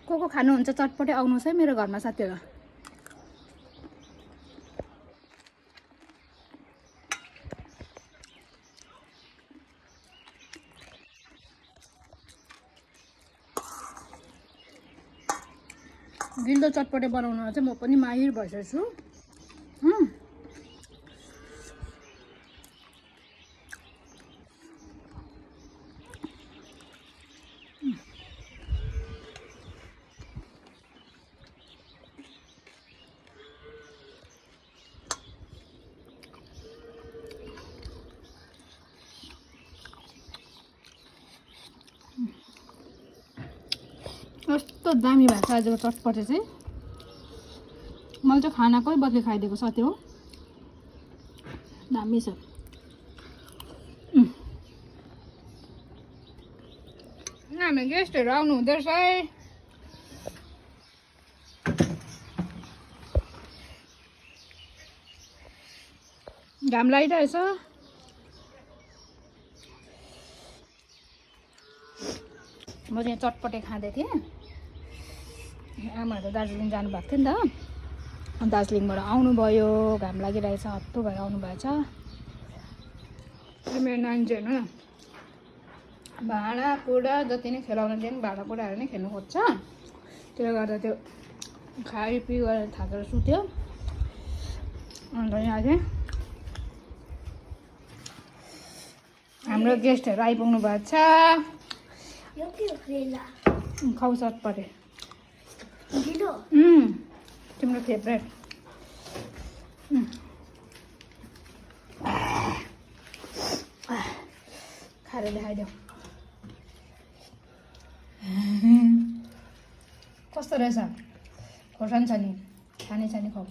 को खानुहुन्छ चटपटे आउनुहोस् है मेरो घरमा साथीहरु। गिल्दो चटपटे बनाउनमा चाहिँ म पनि माहिर भइसकेको छु। कस्तो दामी भएको छ आजको चटपटे चाहिँ। मैले चाहिँ खानाकै बदली खाइदिएको साथी हो। दामी छ। हामी गेस्टहरू आउनु हुँदो रहेछ है। घाम लागिरहेछ। म चाहिँ चटपटे खाँदै थिएँ। आमाहरू दार्जिलिङ जानुभएको थियो नि त। दार्जिलिङबाट आउनुभयो, घाम लागिरहेछ, हत्तु भएर आउनुभएछ। मेरो नानी चाहिँ होइन भाँडाकुँडा जति नै खेलाउन दियो नि भाँडाकुँडाहरू नै खेल्नु खोज्छ। त्यसले गर्दा त्यो खाइपी गरेर थाकेर सुत्यो। अन्त यहाँ चाहिँ हाम्रो गेस्टहरू आइपुग्नु भएको छ। खाउ चटपटे। तिम्रो फेभरेट। खाएर देखाइदेऊ कस्तो रहेछ। खोर्सानी छ नि, खाने छ नि, खाऊ।